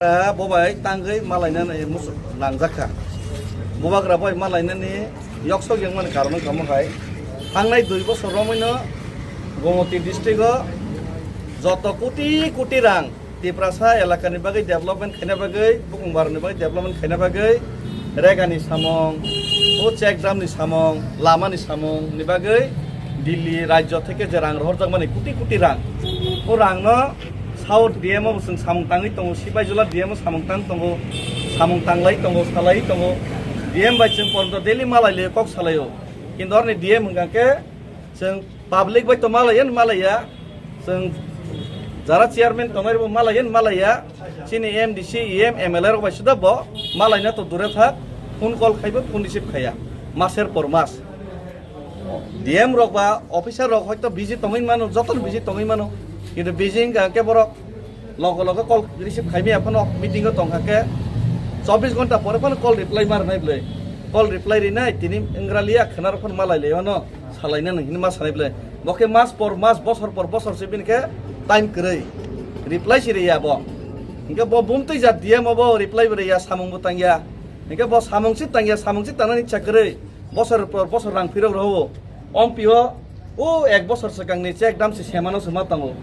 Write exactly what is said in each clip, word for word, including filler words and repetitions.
Bo bai tangwi malainani muchung nangjakha. Bubagra bai malainani yoksok yangmani karon wngkha omo hai. Thangnai dui bosor romwino Gomoti district o joto koti koti rang Tiprasa elakani bagwi development khaina bagwi, bukung baroni bagwi development khaina bagwi, regani samung, o check dam ni samung, lama ni samung ni bagwi Delhi rajyo theke je rang rohorjakmani koti koti rang, o rang no South D M o bo chwng samung tangwi tongo, Sipaijala D M o samung tang tongo, samung tanglai tongo, salai tongo. D M bai chwng porjonto daily malai le kok salaio. Kintu orni D M hwnkha khe chwng public bai to malaiya, malaiya. Chwng jara chairman tongnai bo malaiya, malaiya. Chini M D C, E M, M L A rok bai suda bo malaina to dure thak, phone call khaibo phone receive khaiya. Maser por mas. D M rok ba officer rok hoito busy tongwi mano, jotono busy tongwi mano. Kintu busy wngkha khe borok logo logo call receive khaimaya phano meeting o tongkha khe chobbish ghonta pore phano call reply ma rwnai bwle. Call reply rinai tini wngwra liya khwnarok phano malai laio no salaina nang hini ma sanai bwle. Bo khe mas por mas, bosor por bosor se bini khe time kwrwi. Reply si riya bo. Hinkhe bo bumtwi jat D M o bo reply bo riya, samung bo tangya. Hinkhe bo samung si tangya, samung si tangnani ichha kwrwi. Bosor por bosor rang phirok rohoro. Ompi o, o ek bosor swkangni check dam se semano se ma tongo.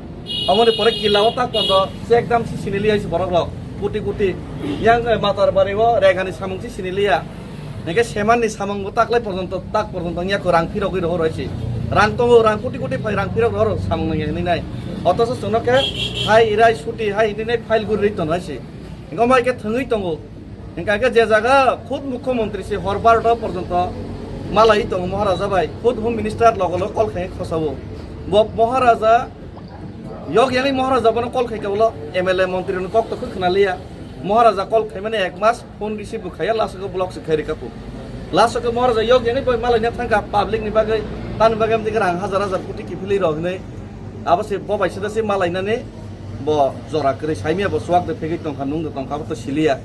Omoni pore kila o tak kondo check dam se sinili hai se borok rok. Kuti kuti. Yang, eh, Matar bari o regani samung se siniliya. Hinkhe semanni samung bo taklai porjonto, tak porjonto wngya ko rang phirogwi rohoro hai se. Rang tongo, rang kuti kuti phai rang phirok rohoro samung nangya hinwi nai. Otoso chwngno khe hai irai suti hai hinwi nai file guri rwi tono hai se. Hinkhe omai khe thwngwi tongo. Hinkha khe je jaga khud mukhyamantri se hor barota porjonto malai tongo Maharaja bai, khud Home Minister logo logo call khai khosao. Bo Maharaja yok yangwi Maharaja bono call khai khe ulo M L A montri rokni kok to khwna liya. Maharaja call khai mani ek mas phone receive bo khaiya, last o block se khai rika pu. Last o Maharaja yok yangwi bai malai na thangkha public ni bagwi, tani bagwi amtwi rang hajar hajar koti kiphilwi rok hinwi. Abo se bo bai sida se malai nani bo jora kwrwi saimya bo swak de phegwi tongkha, nung de tongkha, abo to siliya.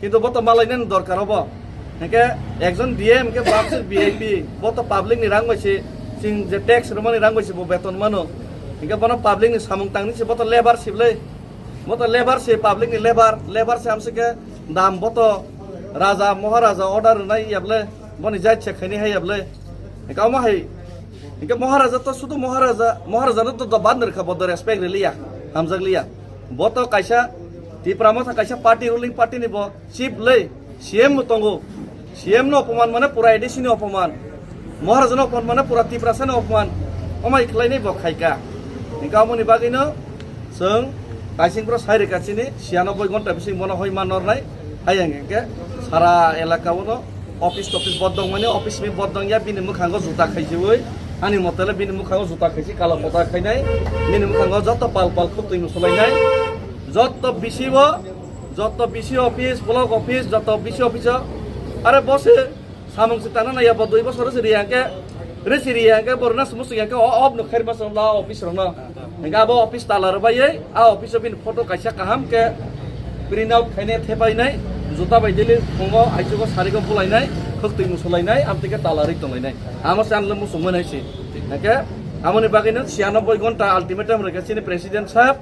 Kintu bo to malainani dorkar obo. Hinkhe ekjon D M hinkhe bo abse V I P, bo to public ni rang bai se, chwng je tax rwmani rang bai se bo beton mano. Hinkhe bono public ni samung tangni se bo to labour se bwle. Bo to labour se, public ni labour, labour se amse khe dam bo to raja, maharaja order rwnai ya bwle. Boni jai se khaini hai ya bwle. Hinkhe omo hai, hinkhe maharaja to sudu maharaja, maharaja no to doban rwkha, bo do respect riliya, hamjak liya. Bo to kaisa Tipra Motha kaisa party, ruling party ni bo chief le, C M bo tongo. C M no opoman mane pura A D C ni opoman. Maharaja no opoman mane pura Tiprasa ni opoman. Omo hai khlai nai bo khaika. Hinkhe omo ni bagwi no chwng kaising pro sai rwkha chini, siyanoboi ghonta bising bono hoi ma nornai. Hai hinkhe sara elaka o no office topis bodong mani, office mi bodong ya, bini mwkhango juta khaisiwi, ani motele bini mwkhango juta khaisi, kala pota khainai, bini mwkhango joto pal pal khuk twi musulainai, joto bisi o, joto bisi office, block office, joto bisi office o, are bose samung se tana naya bo dui bosor se riya ke, resi riya ke, borna sumu se ke, o, ob no khair ma la office rok no. Hingke abo office tala rwbaiwi, a office o bini photo kaisa kaham khe print out khainai thepainai, juta bai daily phungo, aichugo sarigo bulainai, khwktwi musulainai, amtwi khe tala rwi tonglainai. Amo se ang muchungmani hai se. Hingke amoni bagwino siyanoboi ghonta ultimatum rwkha chini president sahab.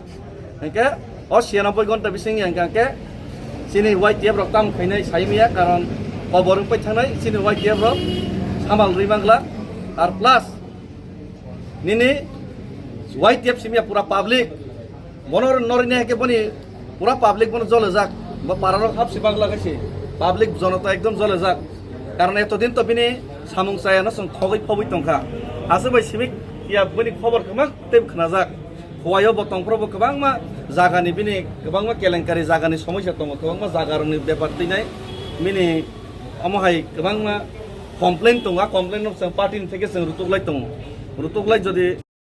Hingke o siyanoboi ghonta bising yang khe chini Y T F rok tamo khainai saimaya, karon kobor wngpai thangnai chini Y T F rok samal rwi mangla. Ar plus nini Y T F simiya pura public. Bono norine hake boni pura public bono jolejak. Bo pararok hapsi bagla kaisi. Public jonota ekdom jolejak. Karon etodin to bini samung chayano chwng khogwi phobwi tongkha. Aswk bai simi ya boni khobor kwma tei khnajak. Huaio bo tongphro bo kwbangma jagani bini kwbangma kelenkari jagani somosya tongo, kwbangma jagarokni bepar twinai bini omo hai kwbangma complain tongo. A complain no chwng party ni theke chwng rutuklai tongo. Rutuklai jodi